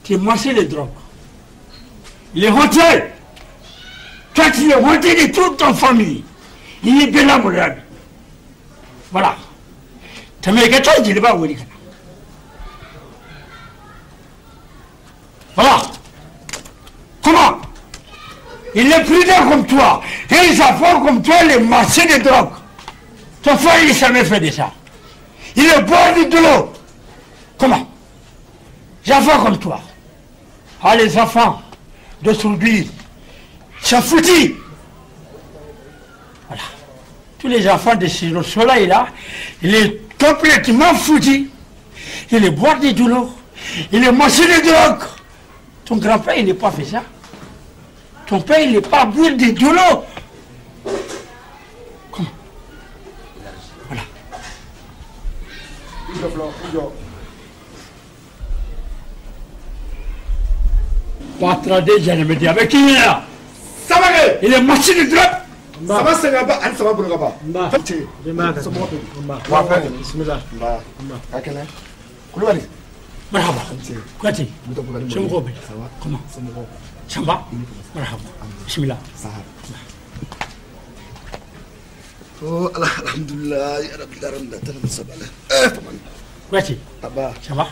Tu marchais les drogues. Il est rentré. Toi, tu es rentré de toute ta famille. Il est bien là, mon ami. Voilà. Tu m'as dit que tu pas où. Voilà. Comment? Il est prudent comme toi. Et les enfants comme toi, les marchés de drogue. Ton frère, il n'a jamais fait de ça. Il est boire de l'eau. Comment? Les enfants comme toi. Ah, les enfants d'aujourd'hui, ça foutu. Voilà. Tous les enfants de ce soleil-là, il est complètement foutu. Il est boire de l'eau. Il est marché de drogue. Ton grand-père, il n'est pas fait ça. Ton père, il n'est pas boire de l'eau. Comment? Voilà. Pas déjà, me dit avec qui il est là? Ça va. Il est marché de drogue. Ça va, ça va, ça va, ça va. Marhaba. Kouati. Comment? Ça va? Marhaba. Bismillah. Oh, alhamdulillah, ya Rabbi, alhamdulillah, Kouati. Ça va?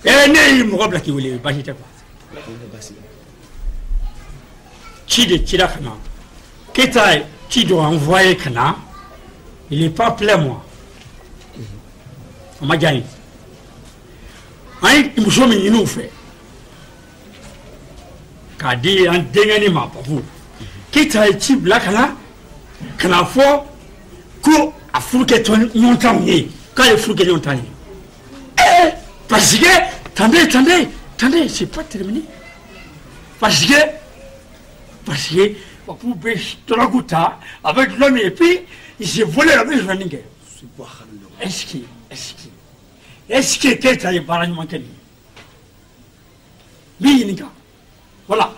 Eh, ne mɔgɔ bila k'i wele baasi tɛ quoi. Ci de cira ka na. Keyita ci dɔ envoyé ka na. Il est pas plein moi. A ma diya n ye. An ye muso min ɲini u fɛ k'a di an denkɛnin ma Papu. Keyita ye ci bila ka na fɔ ko a furu kɛ ɲɔgɔn t'anw ye, k'a ye furu kɛ ɲɔgɔn t'an ye. Eh, parce que, attendez, attendez, attendez, c'est pas terminé. Parce que Papu bɛ drogue ta avec l'homme et puis il s'est volé la maison. Est-ce que Keita ye baara ɲuman kɛ nin ye? N b'i ɲininka. Voilà.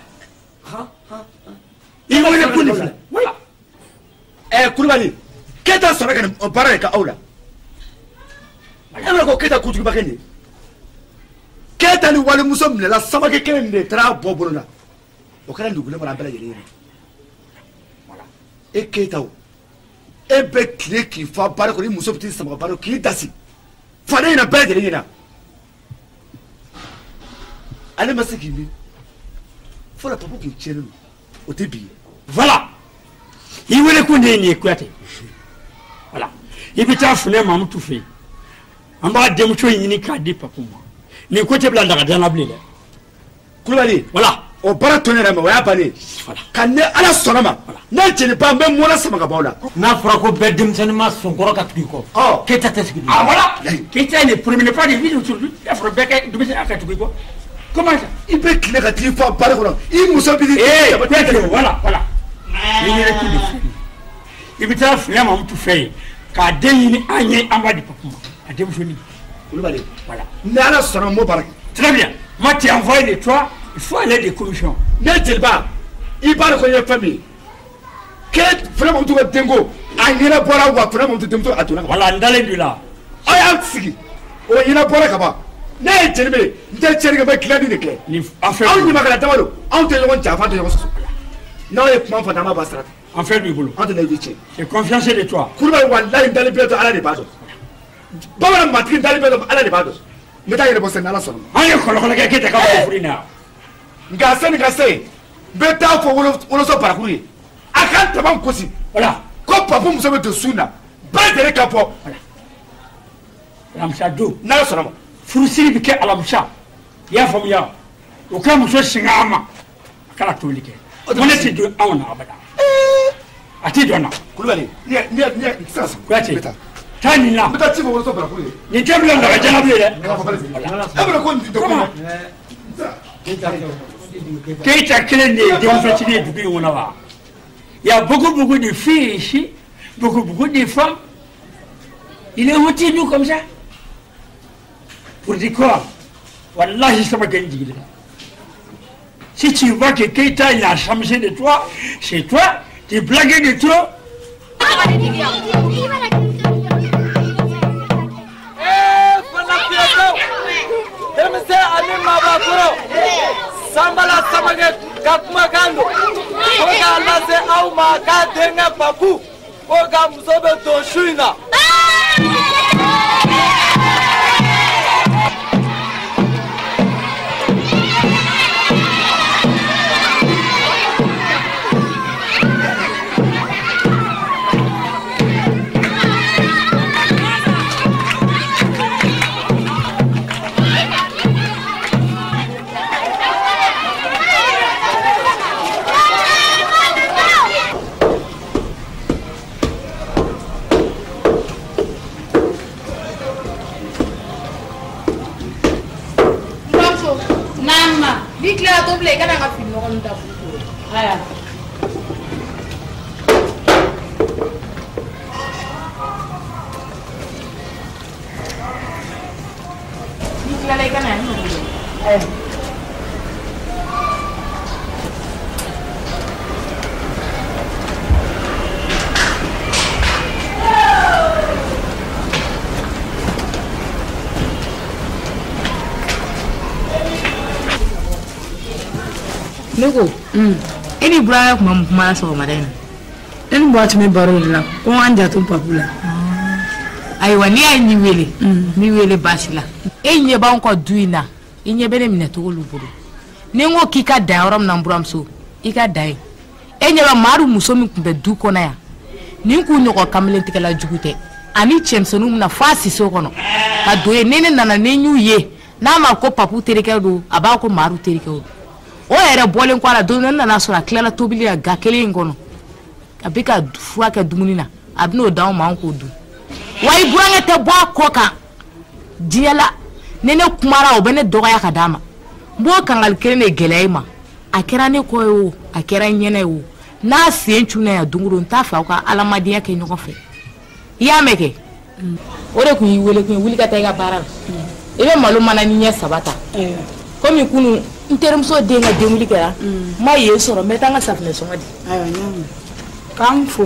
I wele ko nin filɛ. Voilà. Kulubali, Keita sɔrɔ ka nin baara de kɛ aw la. E bɛ ko Keita kojuguba kɛ nin ye. Keita ni walimuso minɛla Samakɛ kelen nin de taara bɔ bolo la. O kɛra dugulen kɔnɔ an bɛɛ lajɛlen ɲɛna. E Keita o, e bɛ tile k'i fa baara kɔnɔ, i muso bɛ t'i sama baara k'i dasi. Faden ɲɛna bɛɛ lajɛlen ɲɛna. Ale ma se k'i miiri. Fɔlɔ Papu kun tiɲɛnen don, o tɛ bi ye. Voilà. I wele kun de ye nin ye Kuyate. Voilà. I bɛ taa Funɛ Mamutu fɛ yen. An b'a denmuso ɲini k'a di Papu ma. Nin ko tɛ bila daga na bilen dɛ. Kulubali. Voilà. O baara to ne yɛrɛ ma, o y'a bannen ye. Ka ne Ala sɔnna ma, ne jeliba n bɛ mɔnɛ sama ka bɔ aw la. N'a fɔra ko bɛɛ denmisɛnnin ma sɔnkɔrɔ ka tugu i kɔ. Keita tɛ sigi. Ah voilà. Keita ne promenait pas de ville aujourd'hui. Il faut bɛɛ kɛ denmisɛnnin ka tugu i kɔ. Comment ça? I bɛ tile ka t'i fa baara kɔnɔ, i muso b'i. Eh, voilà, voilà. I yɛrɛ kun de filɛ. I bɛ taa Funɛ Mamutu fɛ yen k'a den ɲini an ye, an b'a di Papu ma. A denmusonin. Kulubali. Voilà. Ni Ala sɔnna n b'o baara kɛ. Très bien. Moi, tu es envoyé de toi. Il faut aller des commissions. Ne jeliba, i b'a dɔn ko n ye fɛn min ye. K'e Funɛ Mamutu ka denko, a ɲɛna bɔra wa Funɛ Mamutu denmuso a donna ka ban. Voilà, n dalen don i la. Aw y'aw sigi, o ɲɛna bɔra ka ban. Ne ye jeli min ye, n tɛ tiɲɛni kɛ, n bɛ dilanni de kɛ. Ni affaire. Anw ɲamakala dama don, anw tɛ ɲɔgɔn janfa, an tɛ ɲɔgɔn sɔsɔ. N'aw ye kuma fɔ, n'an b'a bɔ a sira fɛ. Affaire b'i bolo. An tɛ layidu tiɲɛ. J'ai confiance de toi. Kulubali, walayi n dalen bɛ to Ala de b'a dɔn. Bamanan matigi n dalen bɛ to Ala de b'a dɔn. N bɛ taa yɛrɛ bɔ sisan ni Ala sɔnna ma. An ye kɔlɔkɔlɔ kɛ k'e tɛ ka bɔ furu in na yan. Nka sani ka se yen, n bɛ taa fɔ woloso barakuru ye, a ka tama gosi. Voilà. Ko Papu muso bɛ don sun na, bɛɛ lajɛlen ka bɔ. Voilà. Alamisa don. N'Ala sɔnna ma. Furusiri bɛ kɛ alamisa. I y'a faamuya? O ka muso singɛ a ma, a kana tobili kɛ. Ko ne tɛ don anw na abada. A tɛ don na. Kulubali, ne n tɛ se ka sɔn. Kuyate. Taa nin na. N bɛ taa ci fɔ woloso barakuru ye. Nin tɛ bila daga jala bilen dɛ. E bɛ ko nin tɛ ko ma. Keita kelen de ye denmusotigi ye dugu in kɔnɔ wa? Il y a beaucoup, beaucoup de filles ici, beaucoup, beaucoup de femmes. Il est honte nous comme ça. Pour dire quoi? Wallahi, ça va gagner. Si tu vois que Keita il a changé de toi, c'est toi, tu blagues de trop. Eh, Maabakɔrɔ Sanbala Samakɛ ka kumakan don ko k'a lase aw ma k'a denkɛ Papu ko ka muso bɛ don su in na. Ne ko e ni burankɛ tun ma kuma sɔgɔmada in na. Ne ni Buwa tun bɛ baro de la ko an janto Papu la. Ayiwa n'i y'a ye n wele n wele baasi la e ɲɛ b'anw ka du in na i ɲɛ bɛ ne minɛcogo olu bolo ni n ko k'i ka dan yɔrɔ min na n buramuso i ka dan yen e ɲɛ bɛ Madu muso min tun bɛ du kɔnɔ yan nin k'u ɲɔgɔn kamelentigɛla jugu tɛ ani cɛmisɛnninw bɛna fɔ a siso kɔnɔ ka don yen ni ne nana ni n y'u ye n'a ma ko Papu terikɛ don a b'a ko Madu terikɛ don. O yɛrɛ bɔlen kɔ a la don dɔ ne nana sɔrɔ a tilala tobili la ga kelen in kɔnɔ a bɛ ka fura kɛ dumuni na a bɛ n'o d'anw ma an k'o dun wa i burankɛ tɛ bɔ a kɔ kan diɲɛ la ni ne kumara o bɛ ne dɔgɔya ka d'a ma n b'o kangali kelen de gɛlɛya i ma a kɛra ne kɔ ye o a kɛra n ɲɛna ye o n'a sen cunna yan don o don n t'a fɛ aw ka adamadenya kɛ ɲɔgɔn fɛ i y'a mɛn kɛ o de tun y'i wele kun ye wuli ka taa i ka baara la i bɛ malo mana ni ɲɛ 3 ta komi kunun n terimuso den ka denwuli kɛra n ma yen sɔrɔ n bɛ taa n ka safunɛ sɔngɔ di. Ayiwa n y'a mɛn k'an fo.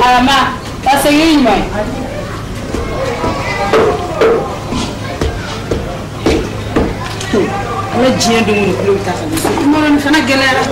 Alama ka segin ɲuman ye. Ala diɲɛ don o don tulo bɛ taa ka na. Kuma nin fana gɛlɛyara.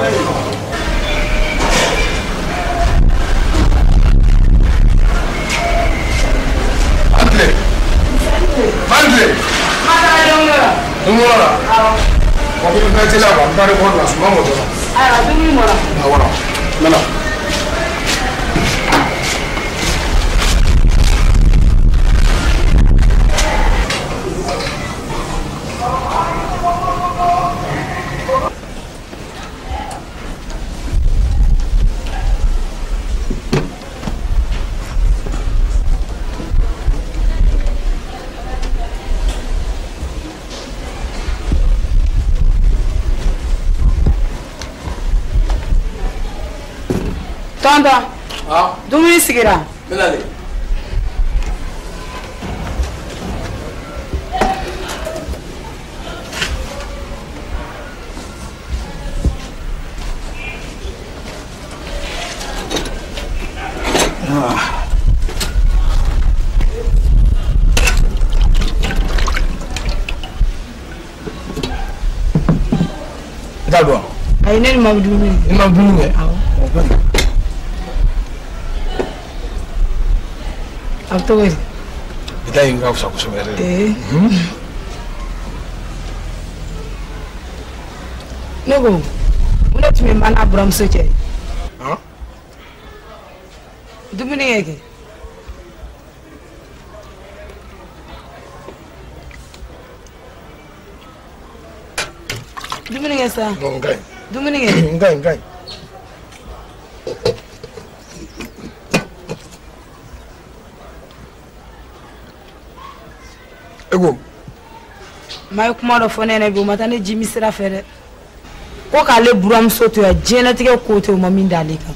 Tonton. Ah. Dumuni sigira. N bɛna de. I t'a dɔn wa? Ayi ne ni ma dumuni kɛ. I ma dumuni kɛ? Awɔ. A bɛ cogo di? I ta in ka fisa kosɛbɛ yɛrɛ de. Ee. Ne ko mun de tun bɛ n n'a buramuso cɛ? Han? Dumuni kɛ kɛ. Dumuni kɛ sa. Non, n ka ɲi. Dumuni kɛ. N ka ɲi, n ka ɲi. E ko. Ma ye kuma dɔ fɔ ne ɲɛna bi o ma taa ne jimi sira fɛ dɛ. Ko k'ale buramuso to yan diɲɛlatigɛ ko tɛ o ma min d'ale kan.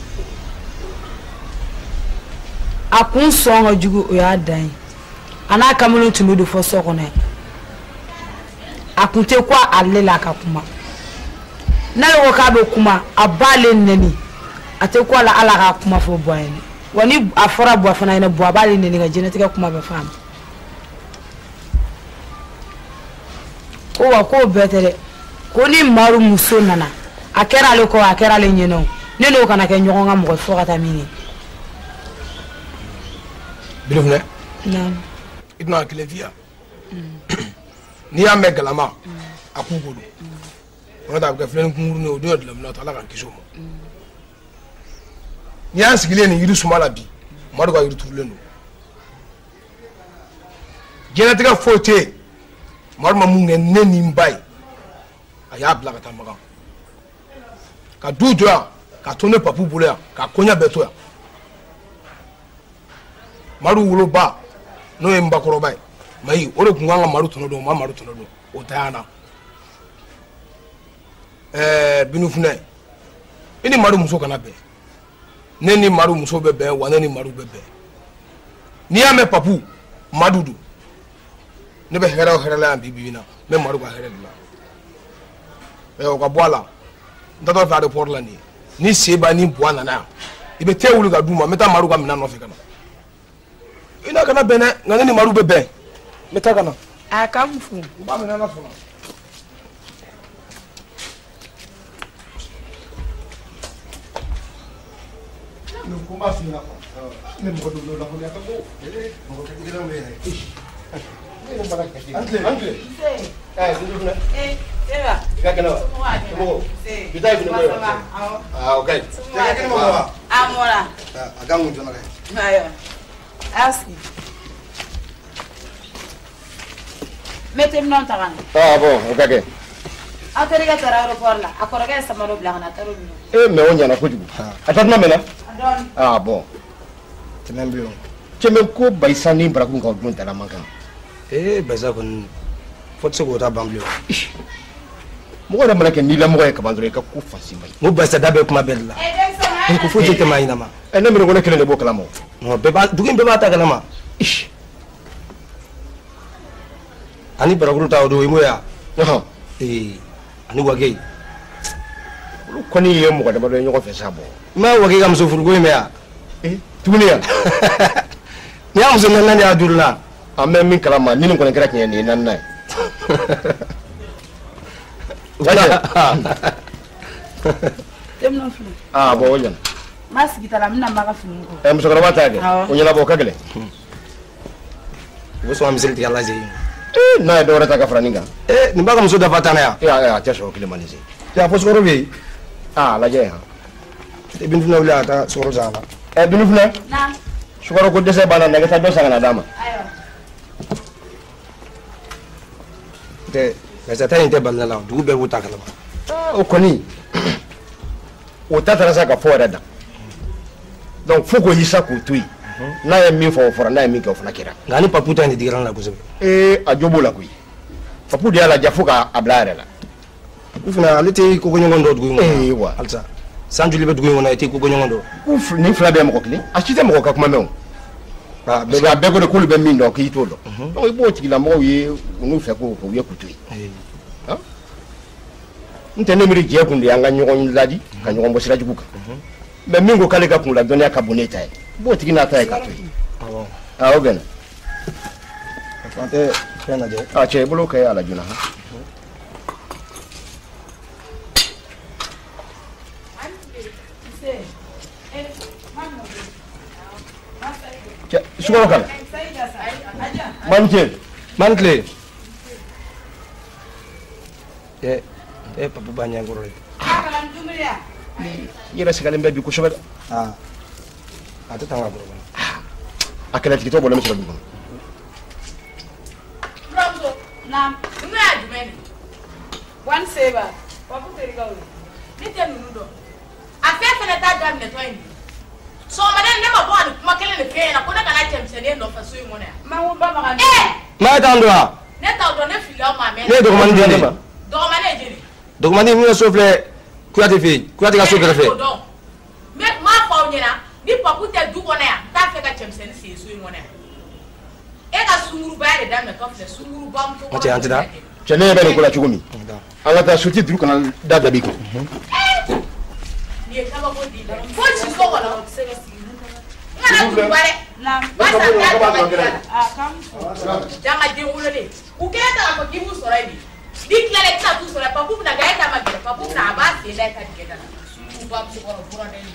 A kun sɔn ka jugu o y'a dan ye. A n'a kamalen tun bɛ don fɔ so kɔnɔ yan. A kun tɛ ko ale la ka kuma. N'ale ko k'a bɛ kuma a b'ale nɛni a tɛ ko a la ala k'a kuma fɔ Buwa ɲɛna wa ni a fɔra Buwa fana ɲɛna Buwa b'ale nɛni ka diɲɛlatigɛ kuma bɛɛ f'a ma ko wa k'o bɛɛ tɛ dɛ ko ni Madu muso nana a kɛra ale kɔ a kɛra ale ɲɛna o ne n'o kana kɛ ɲɔgɔn ka mɔgɔ fo ka taa min kɛ. Bilefunɛ. Naamu. I tɛna kelen f'i ye n'i y'a mɛn galama a k'u ko don o n'o tɛ a bɛ kɛ filen kunkurunin ye o dun ye dɔlɔminɛ ye Ala k'an kisi o ma. N'i y'an sigilen nin yiri suma la bi Madu ka yiri turulen don diɲɛlatigɛ foyi tɛ yen Madu ma mun kɛ ne ni n ba ye a y'a bila ka taa Makan ka du jɔ yan ka to ne papu bolo yan ka koɲɛ bɛɛ to yan Madu woloba n'o ye n bakɔrɔba ye Mayi o de tun kan ka Madu tɔnɔ dɔn o ma Madu tɔnɔ dɔn o tanyana Binufunɛ i ni Madu muso kana bɛn ne ni Madu muso bɛ bɛn wa ne ni Madu bɛ bɛn n'i y'a mɛn papu Madu don ne bɛ hɛrɛ o hɛrɛ la yan bi bi in na n bɛ Madu ka hɛrɛ de la o ka bɔ a la n taatɔ fɛ aéroport la nin ye ni Seba ni Buwa nana yan i bɛ te wuli ka d'u ma n bɛ taa Madu ka minɛn nɔfɛ ka na i n'a kana bɛn dɛ nka ne ni Madu bɛ bɛn n bɛ taa ka na. A ka n fo. N b'a minɛ ala sɔnna. Ko n b'a f'i ɲɛna ne mɔgɔ dɔw la ko mɔgɔ kelen bɛ yɛrɛ. An tile an tile. Ɛɛ Binufunɛ. Seba. I ka kɛnɛ wa? Somɔgɔw. Bi ta ye fini ko ye wa? Aa o ka ɲi. I ka kɛnɛ ma wa? A mɔra. A kan kun jɔna dɛ. Ayiwa. A sigi. N bɛ teminɛnw ta ka na. Ah bon o ka kɛ. Aw terikɛ taara aéroport la a kɔrɔkɛ ye sama dɔ bila ka na a taara o minɛ. Ee mais o ɲɛna kojugu. A taatuma mɛnna? A dɔɔnin. Ah bon. Tɛmɛ bɛ yen. Cɛmɛ ko Bayisa ni Barakun ka o don dala man kan. Ee Bayisa kɔni fo tɛ se k'o ta ban bilen. Mɔgɔ yɛrɛ mana kɛ n'i lamɔgɔ ye kaban dɔrɔn i ka ko fasi man ɲi. N ko Bayisa da bɛ kuma bɛɛ de la. Ko foyi tɛ tɛmɛ a ɲɛna ma. Ɛ ne miiri ko ne kelen de b'o kalama o. Non bɛɛ b'a dugu in bɛɛ b'a ta kalama. Ani Barakuru ta o don i m'o ye wa? Ee ani Wage. Olu kɔni ye mɔgɔ damadɔ ye ɲɔgɔn fɛ sa bɔ. I ma Wage ka muso furuko in mɛn wa? Ee tuguni yan. N'i y'a muso naaninan de y'a duurunan. An bɛ min kalama ni nin kɔni kɛra tiɲɛ ye nin ye naaninan ye. Teminɛnw filɛ. Ah bon o ɲɛna. N b'a sigi ta la n bɛna n ba ka fini ko. Ɛ musokɔrɔba ta kɛ. O ɲɛnabɔ o ka gɛlɛn. U bɛ sɔn ka miseli tigɛ ala segin. Ee n'a ye dɔ wɛrɛ ta ka fara nin kan. Ee nin b'a ka muso dafa tan na yan. Ee a tɛ sɔn o kelen ma nin se. A fɔ sukaro bɛ yen. Aa lajɛ yan. Binufunɛ wuli a ka taa sukaro san a la. Ɛ Binufunɛ. Naamu. Sukaro ko dɛsɛ b'an na nɛgɛ taa dɔ san ka na d'a ma. Ayiwa. Tɛ Bayisa ta in tɛ bali ne la dugu bɛɛ b'u ta kalama. O kɔni o ta taara sa ka fɔ yɛrɛ da donc fo k'o ye sa k'o to yen n'a ye min fɔ o fɔra n'a ye min kɛ o fana kɛra. Nka ni Papu ta in de digira ne la kosɛbɛ. Ee a jo b'o la koyi Papu de y'a laja fo k'a bila a yɛrɛ la. Papu fana ale tɛ kokoɲɔgɔn dɔn dugu in kɔnɔ. Ee wa halisa san joli bɛ dugu in kɔnɔ i tɛ kokoɲɔgɔn dɔn. K'u nin fila bɛɛ mɔgɔ kelen a si tɛ mɔgɔ ka kuma mɛn o. Parce que a bɛɛ ko de k'olu bɛ min dɔn k'i t'o dɔn. Donc i b'o tigilamɔgɔw ye u n'u fɛ ko u ye k'u to yen. N tɛ ne miiri jɛ kun de y'an ka ɲɔgɔn ladi ka ɲɔgɔn bɔ sira jugu kan. Mais min ko k'ale ka kunladɔnniya ka bon n'e ta ye i b'o tigi n'a ta ye k'a to yen. Awɔ o bɛnna. An tɛ fɛn lajɛ. A cɛ i bolo kɛ a la joona. Cɛ sukaro k'a la. Mani tile. Mani tile. Ɛ Papu b'a ɲɛ kɔrɔ ye. I yɛrɛ sɛgɛnnen bɛ bi kosɛbɛ dɛ. A tɛ tan ka kɔrɔ kɔnɔ. A kɛlɛtigitɔ bɔlen bɛ sɔrɔ du kɔnɔ. Buramuso. Naamu. Ninnu y'a jumɛn de ye? Wani Seba. Papu terikɛw ye. Ne tɛ ninnu dɔn. A fɛn fɛnɛ t'a daminɛtɔ ye nin ye. Sɔgɔmada in ne ma bɔ ka nin kuma kelen de f'e ɲɛna ko ne kana cɛmisɛnnin nɔfɛ so in kɔnɔ yan. Ma ko ba ma ka. Ee! Maa t'an dɔn wa? Ne t'aw dɔn ne filila aw ma a mɛnna. Ne ye dɔgɔmanin den de ye. Dɔgɔmanin ye jeli? Dɔgɔmanin min ka so filɛ Kuyate fɛ yen Kuyate ka so kɛrɛfɛ. Ne m'a fɔ aw ɲɛna ni Papu tɛ du kɔnɔ yan n t'a fɛ ka cɛmisɛnnin sen so in kɔnɔ yan. E ka sungurubaya de daminɛtɔ filɛ sungurubamuso. N cɛ an tɛ taa. Cɛ ne ɲɛ bɛ nin ko la cogo min, an ka taa sotigi duuru kana da dabi kun. Nin ye kabako di fo si so kɔnɔ. N kana tugu ba dɛ. Barisa n t'a dɔn ka di la. Dangaden wololen. U kɛlen ta k'a fɔ k'i b'u sɔrɔ yen bi. N'i tilala i tɛna t'u sɔrɔ yen. Papu bɛna kɛ e ta ma gɛlɛn. Papu bɛna a b'a sen da i ka dingɛ da la. Sugu bamuso kɔrɔ bɔrɔdɛni.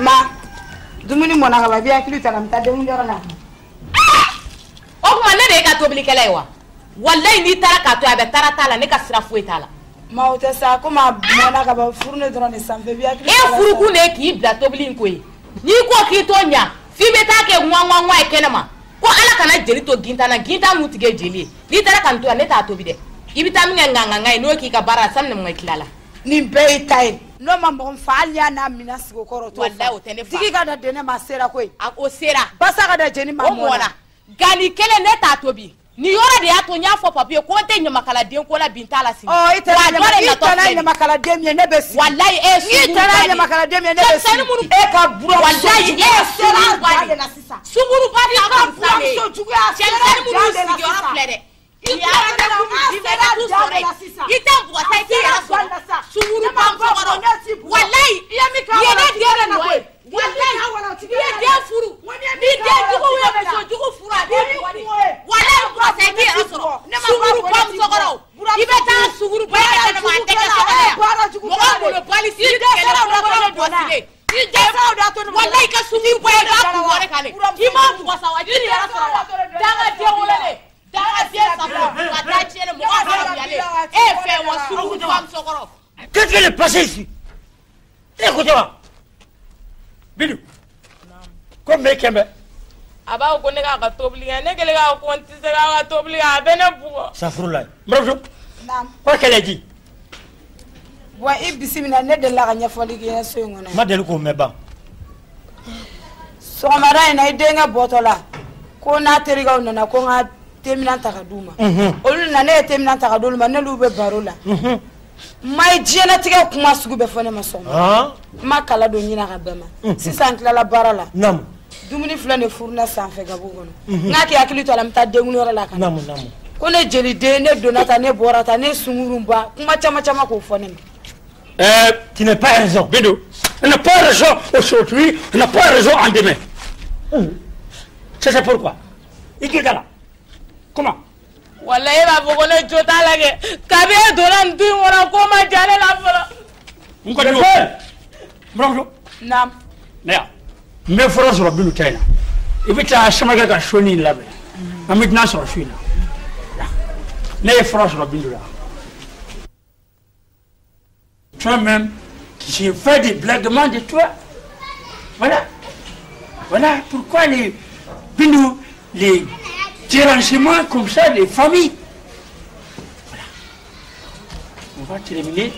Ma, dumuni mɔna ka ban, i b'i hakili to a la, n bɛ taa denkunyɔrɔ la. O tuma ne de ye ka tobilikɛla ye wa? Walayi n'i taara k'a to yen, a bɛ taara t'a la, ne ka sira foyi t'a la. Ma o tɛ sa, komi a mɔna ka ban, furu ne dɔrɔn de sanfɛ, i b'i hakili to a la. E furukun de ye k'i bila tobili in ko ye. N'i ko k'i t'o ɲa, f'i bɛ taa kɛ ŋwa ye kɛnɛ ma. Ko Ala kana jeli to gintan na, gintan mun tigɛ jeli ye. N'i taara ka nin to yan, ne t'a tobi dɛ. I bɛ taa min kɛ ŋaŋaŋa ye, n'o k'i ka baara la, sani ne ma tila la. Nin bɛɛ y'i ta ye. N'o ma mɔgɔ min fa, hali y'a n'a minɛ sigi o kɔrɔ, o t'o fa. Walayi o tɛ ne fa. Digi ka da dɛnɛ ma, a sera koyi. A o sera. Basa ka da jeni ma, o mɔna. Nka nin kelen ne t'a tobi. Nin yɔrɔ de y'a to n y'a fɔ papiye ko n tɛ ɲamakaladen ko la bi, n t'a la sini. Ɔ i taara i taara ɲamakaladen min ye, ne bɛ sigi. Walayi e ye I taara ɲamakaladen min ye, ne bɛ sigi. E ka buramuso walayi e ye sera de la sisan. Sunguruba de I ka buramuso juguya sera cɛmisɛnnin minnu ja de la sigiyɔrɔ sisan. filɛ dɛ. I I taara sera ja de la sisan. I tɛ bugɔ sa, i t'i yɛrɛ sɔrɔ. Sunguruba musokɔrɔ. Walayi I ye min k'a nin ye ne wala, den de nɔ ye. I ye min k'a wala, o tigi Walayi i ye yɛrɛ den furu. Ni den jugu ye muso jugu furu, a b'i bugɔ de. Walayi bugɔ sa, i t'i yɛrɛ sɔrɔ. Sunguruba musokɔrɔ. I bɛ taa sunguruba kɛ kɛnɛ ma, a tɛ kɛ so kɔnɔ yan. Mɔgɔ molobali siri tigɛlen kɔnɔ bɔsilen. I dɛsɛra o de y'a to ne ma. Walayi i ka sunguruba i b'a kun wari kan de. I m'a bugɔ sa wa, i t'i yɛrɛ sɔrɔ wa. Dangaden wololen. Dangaden saba ka taa tiɲɛni mɔgɔ faamuyalen. E ye fɛn wa sunguruba musokɔrɔ. Qu'est-ce qui est passé ici? Écoutez-moi. Bidou. Ko me kɛmɛ. A b'a fɔ ko ne k'a ka tobili kɛ, ne kɛlen k'a ko n tɛ se k'a ka tobili kɛ, a bɛ ne bugɔ. Safurulayi. N buramuso. Naamu. Ko kɛlɛ ji. Wa i bisimila, ne delila ka ɲɛfɔli k'i ɲɛna so in kɔnɔ. N ma deli k'o mɛn ban. Sɔgɔmada in na, i denkɛ bɔtɔ la ko n'a terikɛw nana ko n ka teminan ta ka d'u ma. Olu nana, ne ye teminan ta ka d'olu ma, n'olu bɛ baro la. Ma ye diɲɛlatigɛ kuma sugu bɛɛ fɔ ne ma sɔgɔma. N ma kala don ɲina ka bɛn ma. Sisan n tilala baara la. Naamu. Dumuni filɛ nin ye furunɛ sanfɛ gabu kɔnɔ. N k'a k'i hakili to a la, n bɛ taa denkunyɔrɔ la ka na. Naamu naamu. Ko ne jeliden, ne donna tan, ne bɔra tan, ne sunkurunba, kuma caman caman k'o fɔ ne ma. Tu n'as pas raison, Bidou. On n'a pas raison aujourd'hui, on n'a pas raison en demain. Ça, c'est pourquoi. Il est là. Comment? Walayi e b'a fɔ ko ne jo t'a la kɛ, kabi e donna nin du in kɔnɔ, ko ma diya ne la fɔlɔ. N kɔni y'o fɛ. Buramuso. Naamu. Ne ya. N bɛ fura sɔrɔ Bidou ta in na. I bɛ taa Samakɛ ka soni in labɛn. An bɛ dunan sɔrɔ su in na. Ne ye fura sɔrɔ Bidou la. Toi-même, j'ai fait des blaguements de toi. Voilà. Voilà pourquoi les Bidou, les dérangements comme ça des familles. Voilà. va terminer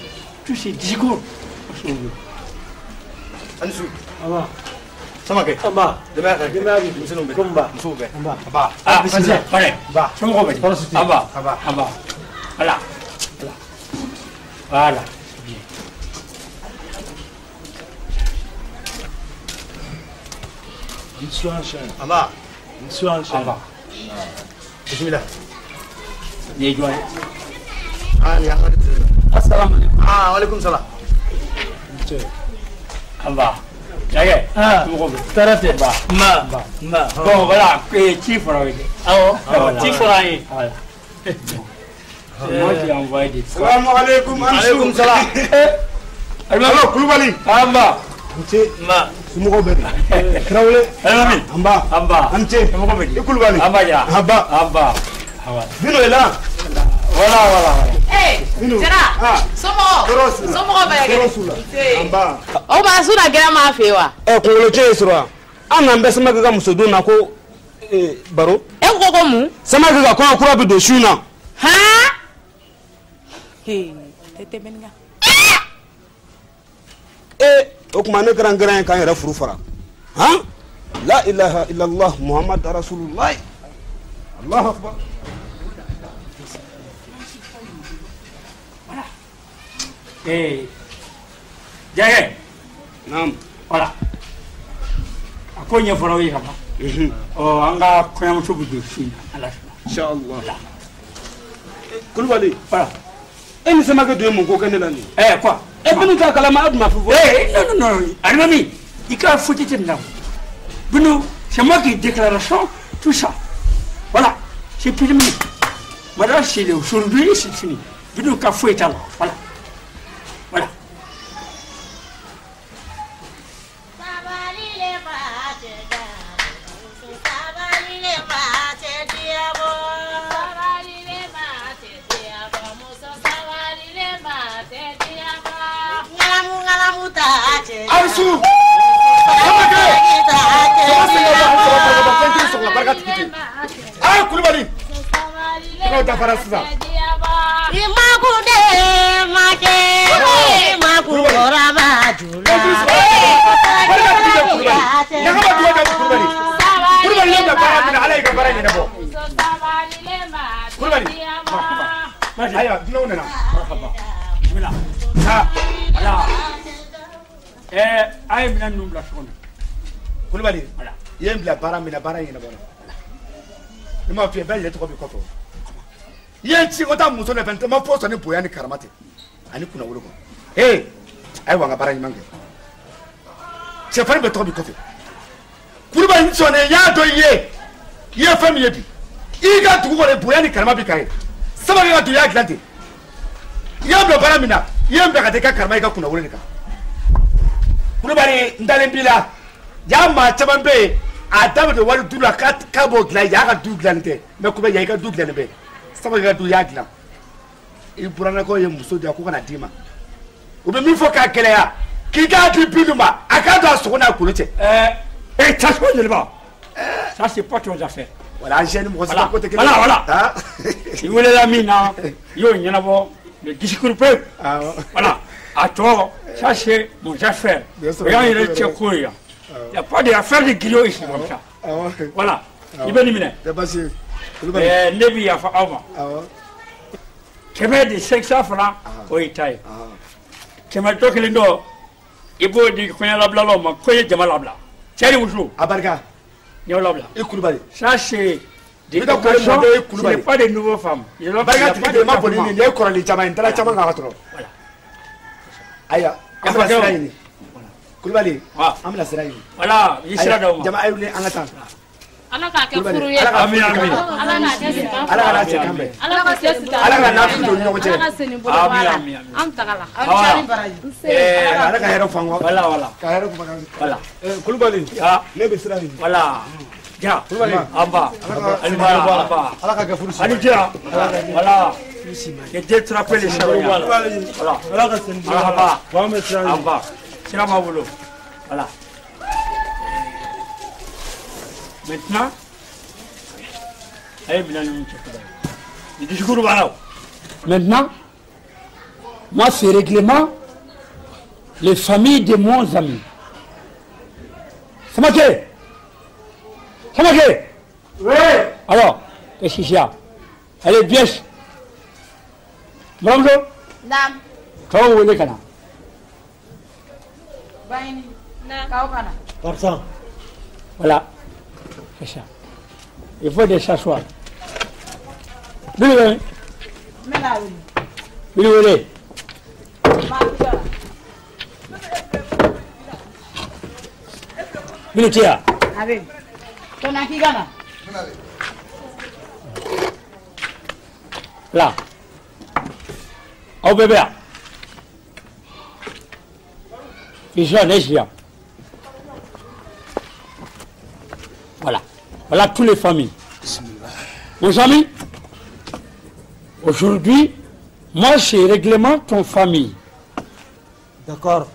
tous ces discours. Anisu. Aba. Samakɛ. Aba. Denbaya ka Denbaya bɛ. Denmisɛnninw bɛ. Ko n ba. Musow bɛ. N ba. Aba. Ah, bisimila. Pare. Ba. Somɔgɔw bɛ di? Tɔɔrɔ si tɛ yen. Aba. Aba. Aba. Voilà. Voilà. Voilà. Bien. Aba. Aba. Bisimila. Nin ye jɔn ye? Ah, nin y'an ka denmisɛnnin ye. Assalamu alaikum. Ah, walekum salam. Aba. Jakɛ. Ah. Somɔgɔw bɛ di? Tɔɔrɔ tɛ. Ba. N ba. N ba. Bon, voilà. Ci fɔra o ye dɛ. Awɔ. Voilà. Ci fɔra an ye. Voilà. Moi, j'ai envoyé des. Salamu alaikum. Aleykum salam. Allo Kulubali. Aba. N ce. N ba. Somɔgɔw bɛ di? Tarawele. Alimami. An ba. Aba. An ce. Somɔgɔw bɛ di? I Kulubali. Aba ja. Aba. Aba. Aba. Bino est là. Voilà, voilà, voilà. Ee Bino. Jara Ah. somɔgɔw Tɔɔrɔ s'u la. somɔgɔw bɛ Tɔɔrɔ s'u la. Nse. An ba. O tuma su na gɛrɛ m'a fɛ yen wa. Ɛ kunkolo cɛ ye sɔrɔ yan. An n'an bɛ Samakɛ ka musodon na ko baro. E ko ko mun. Samakɛ ka kɔɲɔ kura bɛ don su in na. Han. Hee tɛ tɛmɛ nin kan. Ee o tuma ne kɛra n gɛrɛ ye k'an yɛrɛ furu fara. Han? La ilaha illallah Muhammad rasulullah. Allahu akbar. Eh, Jakɛ. Naam. Voilà. A ko ɲɛfɔra aw ye ka ban. Ɔ an ka kɔɲɔmuso bɛ don su in na Ala sɔnna. Inshallah. Kulubali. Voilà. E ni Samakɛ dun ye mun ko kɛ ne la nin ye? Eh quoi? E Binu t'a kalama a dun ma fɔ. Eh non non non, Alimami, i ka faute tɛ nin na. Binu, c'est moi qui déclaration, tout ça. Voilà, c'est terminé. Maintenant, c'est aujourd'hui, c'est fini. Binu ka foyi t'a la. Voilà. Voilà. Alisu. Samakɛ. Sama sen ka bɔ sama ka bɔ fɛn tigi sɔgɔma barika tigi tɛ. Ah, Kulubali. N'o dafara sisan. Barika tigi tɛ Kulubali. Ɲagama duwa da Kulubali. Kulubali ye bila baara min na Ala y'i ka baara ɲɛnabɔ. Kulubali. Ayiwa dunanw nana. Marhaba. Bismillah. Ah. Voilà. Eh, a ye minɛn ninnu bila so kɔnɔ. Kulubali. Voilà. I ye n bila baara min na baara in ɲɛnabɔra. Ne m'a f'i ye bɛɛ lajɛlen tɔgɔ b'i kɔfɛ. I ye n ci ko taa muso nɔfɛ n ma foyi sɔrɔ ni bonya ni karama tɛ ani kunnawolo kɔ. Ee ayiwa n ka baara ɲuman kɛ. Cɛfarin bɛɛ tɔgɔ b'i kɔfɛ. Kulubali n sɔnnen n y'a dɔn i ye. I ye fɛn min ye bi. I ka dugu kɔnɔ bonya ni karama b'i kan ye. Samakɛ ka dugu i y'a dilan ten. I y'a bila baara min na i ye n bila ka taa i ka karama i ka kunnawolo de kan. Kulubali n dalen b'i la. Ja maa caman bɛ yen a da bɛ don wali du la k'a b'o dilan y'a ka du dilanni tɛ mɛ Kulubali yan i ka du dilanni bɛ Samakɛ ka du i y'a dilan i burannakaw ye muso di yan ko ka na d'i ma u bɛ min fɔ k'a gɛlɛya k'i k'a di Binu ma a k'a don a sogo n'a golo cɛ. Eh, tasuma jeliba. Ça c'est pas ton affaire. Voilà an siyɛn ni mɔgɔ si ka ko tɛ kelen Voilà, voilà. Ah. I welela min na, i y'o ɲɛnabɔ, le discours peut. Awɔ. Voilà. A tɔ, ça c'est mon affaire. Bien sûr. O y'an yɛrɛ cɛ ko ye yan. Il n'y a pas d'affaire de griot ici comme ça. Awɔ. Voilà. I bɛ nin minɛ. Tɛ baasi ye. Kulubali. Eh, ne bi yafa aw ma. Awɔ. 100 de 500 francs, o y'i ta ye. 100 tɔ kelen dɔ, i b'o di kɔɲɔ labilalaw ma, ko i ye jama labila. Cɛ ni muso, A barika. n y'aw labila. I Kulubali. Ça c'est des Bɛ taa kɔlɔn occasions, mɔden ye ce Kulubali. n'est pas des nouvelles femmes. Il y a Barika pas tigi de de ma boli détachement. nin ye kɔrɔlen caman ye n taara caman kan ka tɔrɔ. Voilà. Ayiwa an bɛna sira ɲini. Kulubali an bɛna sira ɲini. Voilà, i sira d'aw ma. Jama a ye wuli an ka taa. Ala k'a kɛ Kulubali, furu ye. Ala ka Amin, amin. Ala k'a kɛ sitan Ala ka n'a cɛ kan bɛn. Ala ka cɛ sitan. Ala ka n'a fili don ni ɲɔgɔn cɛ. Ala ka sen ni bolo bɔ a la. Amin, amin, amin. An taga la. Aw ni ce ni baraji. Eh, Ala ka hɛrɛ fɔ an kɔ. Voilà, voilà. Ka hɛrɛ fɔ an kɔ. Voilà. Kulubali. Ah, Ne bɛ sira ɲini. voilà. Ja. Kulubali. An ba. Ani ba, an ba. Ala ka kɛ furu Ani jɛra. Voilà. Que Dieu te rappelle les charognards. Voilà. Ala ka sen Ala ka ba. Wa an bɛ sira An ɲini. ba. Sira b'a bolo. Voilà. Maintenant, a ye minɛn ninnu cɛ kaba ye. Ni discours b'a la o. Maintenant, Moi, c'est règlement les familles de mon ami. Samaké. Samaké. Oui. Alors, qu'est-ce qu'il y a? Allez, bien. Bravo. Naam. Comment vous voulez qu'on a? Comme ça. Voilà. C'est ça. Il faut des s'asseoir. Venez, venez. Venez. Venez, tiens. Allez. Ton akigana. Là. Au bébé. Voilà. Voilà toutes les familles. Mes amis, aujourd'hui, moi, je réglemente ton famille. D'accord.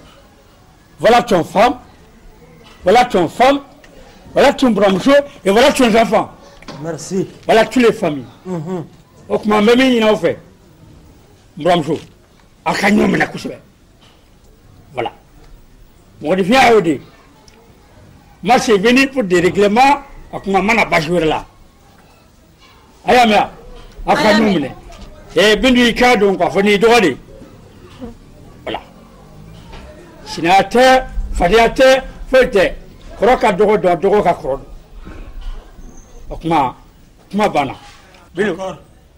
Voilà ton femme, voilà ton femme, voilà ton bramcho et voilà ton enfant. Merci. Voilà toutes les familles. Donc, ma même il a fait. Bramcho. Voilà. Moi, c'est venu pour des règlements. Je là. Et donc, voilà. Sénateur, fadiateur, feuilleté. Croca doro doro kakro. Okma, kuma bana. Binu.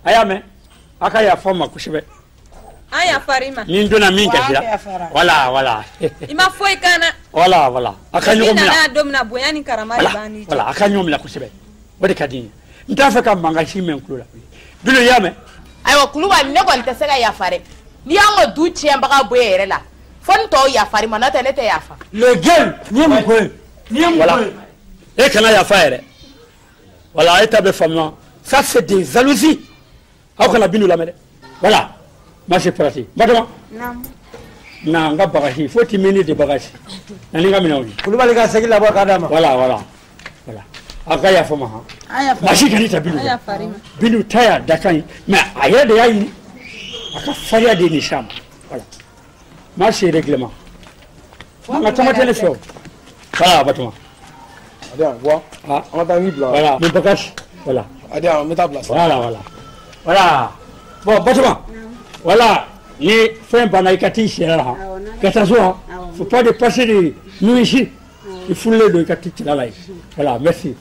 Ayame, akaya fama kushbe. Aya farima. Ni ndona minka sira. Voilà, voilà. Ima foi kana. Voilà, voilà. Akanyo mila. Ina domna boyani karamari bani. Voilà, akanyo mila kushbe. Wode kadini. Ntafaka manga shime nkulula. Binu yame. Ayo kuluba ne ko nteseka ya fare. Ni yango du tiemba boye yere la. Fon to ya fare manata nete ya fa. Le gel, ni mkwe. Ni mkwe. Voilà. Et kana ya fa yere. Voilà, étable femme. Ça c'est des jalousies. Aw kana binu la mele. Voilà. Moi c'est parti. Madame. Non. Non, nga bagashi, faut tu mener des bagages. Nani nga mina wi. Kuluba ka segi la kadama. Voilà, voilà. Voilà. Akaya fama ha. Aya fama. Mashi kani ta binu. Aya farima. Binu taya dakan mais aya de yayi. Aka faria de nisham. Voilà. Moi c'est règlement. Nga tama téléphone. Voilà, batuma. Adia, vois. Ah, on t'a mis là. Voilà, mes bagages. Voilà. Adia, mets ta place. Voilà, voilà. Voilà. Bon, batuma. Voilà. Ni fin banaïkati c'est là. Attention, faut pas dépasser les nous ici. Il faut les deux kati là. Voilà, merci.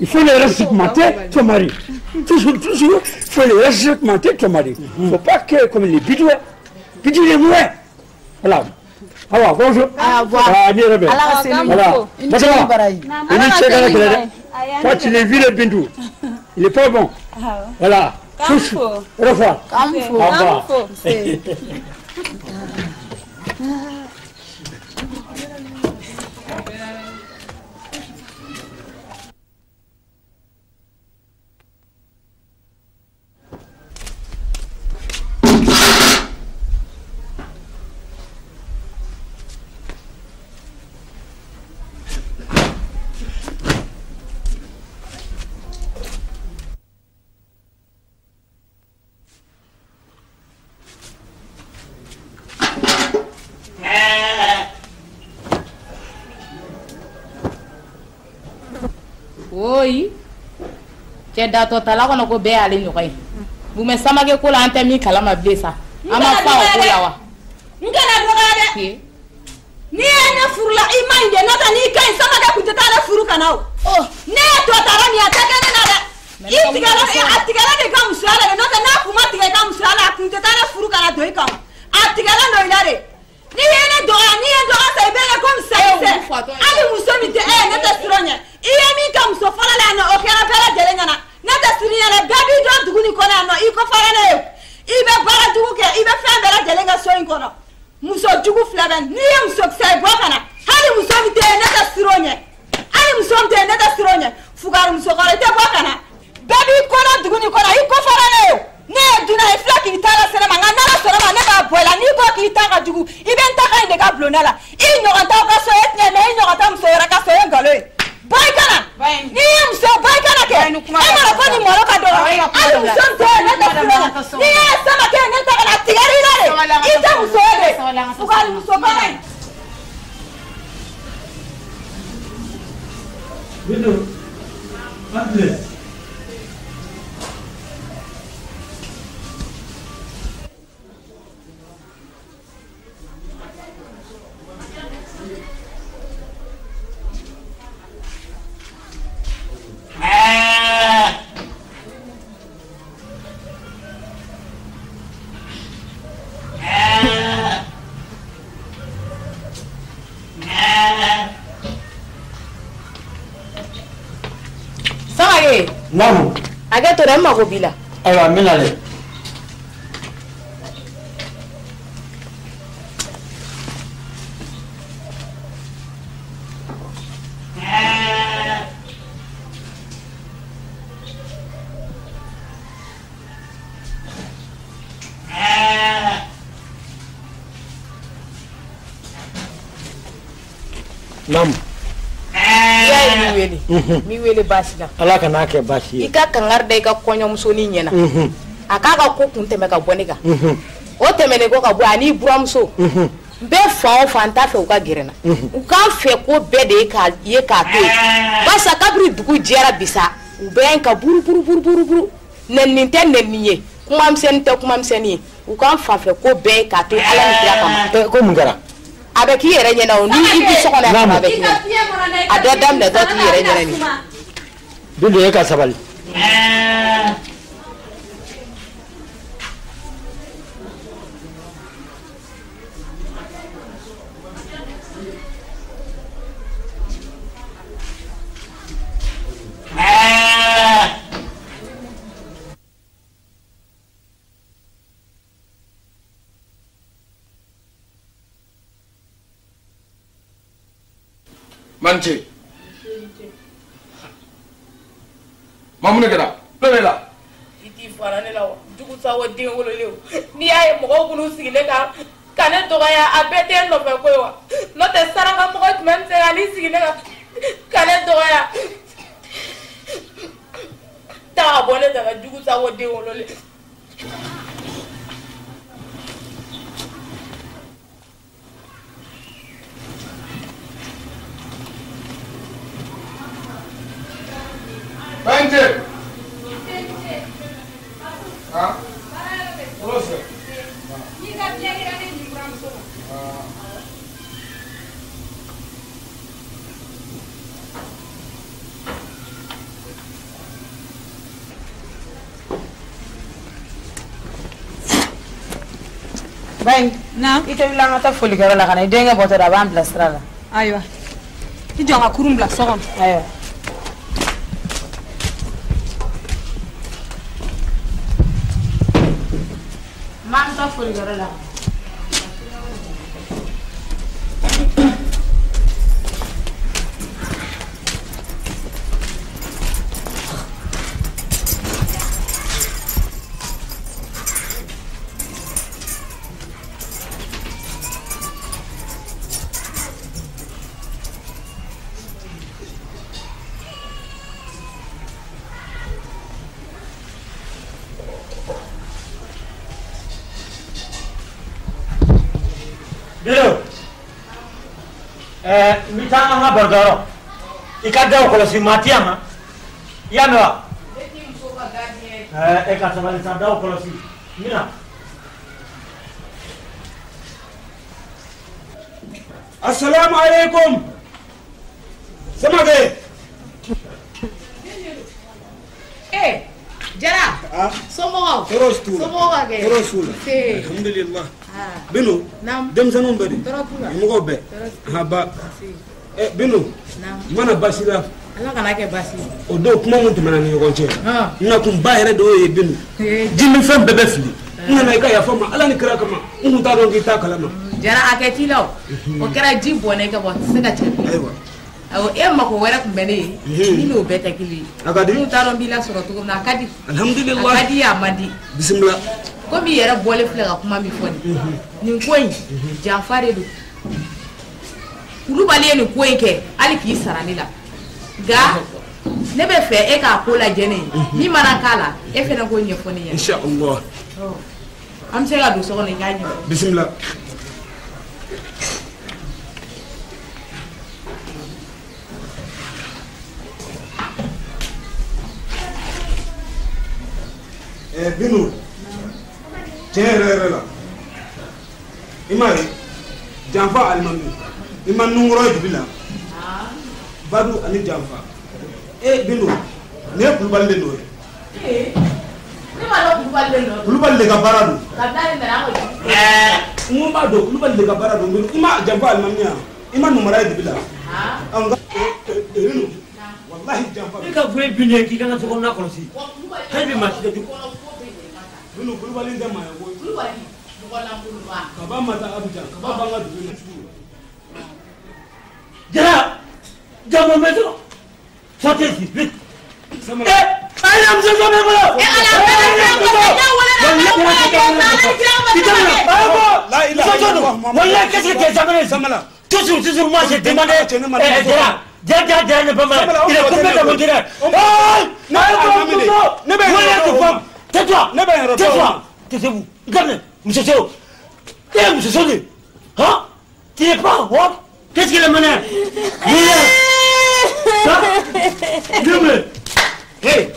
Il faut les respecter ton mari. Toujours, toujours, il faut les respecter ton mari. Il faut pas que comme les bidouins, bidouins les mouets. Voilà. Alors, bonjour. Au revoir. Voilà. Toi, tu l'as vu le bindou. Il est pas bon. Voilà. Tous. Au revoir. Au revoir. Oi, cɛ datɔ tala kɔnɔ ko bɛɛ y'ale ɲɔgɔn ye. Bumɛ samake ko la an tɛ min kalama bilen sa. An ma fa o ko la wa. N kana dɔgɔya dɛ. N'i ye ne furu la i ma ɲi dɛ, n'o tɛ n'i ka ɲi samake kun tɛ taa ne furu ka na o. Ne ye tɔ tala min ye a tɛ kɛ ne na dɛ. I tigɛra a tigɛra de ka musoya la dɛ, n'o tɛ n'a kun ma tigɛ i ka musoya la a kun tɛ taa ne furu ka na don i kan. A tigɛra nɔ i la de. N'i ye ne dɔgɔya n'i ye n dɔgɔya sa i bɛ kɛ komi sakisɛ. Hali muso min tɛ e ye ne tɛ siran ɲɛ. I ye min kɛ muso fɔlɔ la yan nɔ o kɛra bɛɛ lajɛlen ɲɛna. Ne tɛ siran ɲɛ dɛ, bɛɛ b'i dɔn dugu nin kɔnɔ yan nɔ i ko fara ne ye. I bɛ baara jugu kɛ i bɛ fɛn bɛɛ lajɛlen kɛ so in kɔnɔ. Muso jugu fila bɛ n'i ye musokisɛ ye bɔ ka na. Hali muso min tɛ yen ne tɛ siran ɲɛ. Hali muso min tɛ yen ne tɛ siran ɲɛ. Fugari musokɔrɔ i tɛ bɔ ka na. Bɛɛ b'i kɔnɔ dugu nin kɔnɔ i ko fara ne ye. Ne ye dunan ye filɛ k'i ta lase ne ma nka n'Ala sɔnna ma ne b'a bɔ i la n'i ko k'i ta ka jugu i bɛ n ta ka ɲi de ka bulonda la i ɲɔgɔn t'aw ka so e tiɲɛ mɛ i ɲɔgɔn tɛ muso wɛrɛ ka so o ye nkalon ye. Bɔ i ka na n'i ye muso bɔ i ka na kɛ e m'a dɔn ko nin malo ka dɔgɔ hali muso min tɛ yen ne tɛ furu la n'i ye sama kɛ ne ta ka na a tigɛr'i la de i tɛ muso Bintu, an tile. Naamu. A kɛ to dɛ, n mako b'i la. Ayiwa n bɛ na dɛ. Naamu. Mi wele baasi la. Ala kana kɛ baasi ye. I ka kangari da i ka kɔɲɔmusonin ɲɛna. A k'a ka ko kun tɛmɛ ka bɔ ne kan. O tɛmɛnen kɔ ka bɔ ani buramuso. N bɛ fan o fan n t'a fɛ u ka gɛrɛ n na. U k'an fɛ ko bɛɛ de ye k'a to yen. Barisa kabini dugu jɛra bi sa u bɛ ka buru buru buru buru buru. Nɛni tɛ nɛni ye, kuma misɛnnin tɛ kuma misɛnnin ye. U k'an fan fɛ ko bɛɛ ye k'a to Ala ni kira kama. Ko mun kɛra? A bɛ k'i yɛrɛ ɲɛna o, ni i bɛ so kɔnɔ yan a bɛ k'i ɲɛna. A dɔ daminɛ tɔ k'i yɛrɛ ɲɛna nin. Bintu e ka sabali. Mance. Mamu ne kɛra? Ne bɛ la. I t'i fara ne la wa? Jugu sa o den wololen o. N'i y'a ye mɔgɔw minnu sigilen kan ka ne dɔgɔya a bɛɛ tɛ n nɔfɛ ko ye wa? N'o tɛ saraka mɔgɔ jumɛn bɛ se ka n'i sigi ne kan ka ne dɔgɔya? Taa ka bɔ ne da la jugu sa o den wololen. Bence. Ha? Burası. Bayi, i tɛ wuli an ka taa folikɛyɔrɔ la ka na i denkɛ bɔtɔ da a b'an bila sira la. Ayiwa, i jɔ n ka kurun bila so kɔnɔ. Ayiwa. M'an bɛ taa folikɛyɔrɔ la. N bɛ taa an ka barokɛyɔrɔ i ka daw kɔlɔsi maa tɛ yan ma i y'a mɛn wa? E ka sabali sa daw kɔlɔsi n bɛ na. Asalamu alaikum. Samake. Jara. Somɔgɔw. Tɔɔrɔ t'u la. Somɔgɔw ka kɛ. Tɔɔrɔ t'u la. Alhamdulillah. Binu. Denmisɛnninw bɛ di? Tɔɔrɔ t'u la. Mɔgɔw bɛɛ. Haba. Binu. N mana baasi la. Ala kana kɛ baasi ye. O don kuma min tɛmɛna ni ɲɔgɔn cɛ. N na kun ba yɛrɛ de y'o ye Binu. Ji ni fɛn bɛɛ bɛ fili. N nana i ka yafa n ma Ala ni kira kama. N kun t'a dɔn k'i t'a kalama. Jara a kɛ t'i la o. O kɛra ji bɔnna i kan wa a tɛ se ka cɛ bilen. Ayiwa. Awɔ e mako wɛrɛ tun bɛ ne ye. Ni n'o bɛɛ tɛ kelen ye. A ka di. N t'a dɔn n b'i lasɔrɔ cogo min na a ka di. Alhamdulillah. A ka di a man di. Bisimila. Komi i yɛrɛ bɔlen filɛ ka kuma min fɔ nin. Nin ko in janfa de don. Kulubali ye nin ko in kɛ hali k'i sara ne la. Nka ne bɛ fɛ e k'a ko lajɛ ne ye. Min mana k'a la e fana k'o ɲɛfɔ ne ɲɛna. Inshallah. An bɛ se ka don so kɔnɔ i k'a ɲɛfɔ. Bisimila. Binu tiɲɛ yɛrɛ yɛrɛ la i m'a ye janfa alimami i ma nunkɔrɔ ye dibi la Badu ani janfa Binu nin ye Kulubali de nɔ ye. Ne m'a dɔn Kulubali de nɔ. Kulubali de ka baara don. Kabini ale nana an ko. N ko n b'a dɔn Kulubali de ka baara don i ma janfa alimami yan i ma numara ye dibi la. Nka Binu walahi janfa. I ka fɔ e Binu ye k'i ka n ka sokɔnɔna kɔlɔsi. Hali bi maa si tɛ du. Binu Kulubali tɛ maa ye koyi. Kulubali mɔgɔ lankolonba. Kaba ma taa Abijan kaba b'an ka dugu in na. Jara dans mon maison. Sortez ici, vite. Qu'est-ce que tu as amené? Toujours, toujours, moi j'ai demandé. Jara, Jara n'est pas mal. Il est complètement direct. Tais-toi. Tais-toi. Taisez-vous. Regardez, monsieur Seo. Eh, monsieur Seo. Hein? Tu n'es pas honte? Qu'est-ce qu'il a mené? Ça? Hey,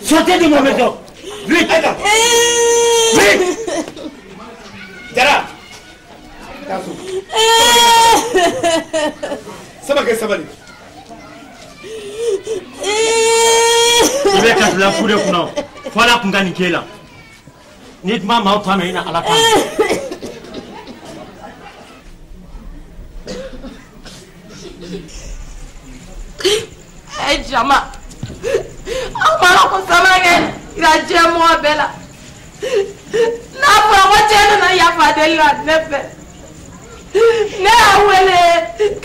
sortez de ma maison. Vite. Vite. Jara. Sabali sabali. I bɛ kasila fu de kunna fo ala kun ka nin k'e la n'i tun ma maaw ta mɛn i na ala ta mɛn. Jama aw ma ko Samakɛ yira diɲɛ mɔgɔ bɛɛ la n'a fɔra ko cɛ nana yafa deli la ne fɛ ne y'a wele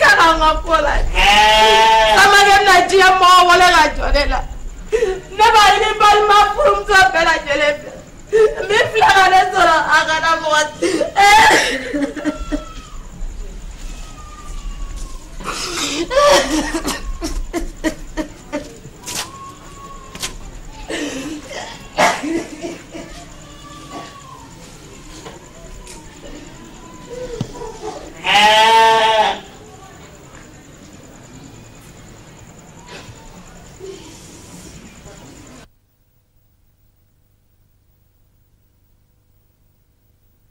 ka na n ka ko la Samakɛ bɛna diɲɛ mɔgɔ wele ka jɔ ne la ne b'a ɲini balima furumuso bɛɛ lajɛlen fɛ min filɛ ka ne sɔrɔ a kana mɔgɔ si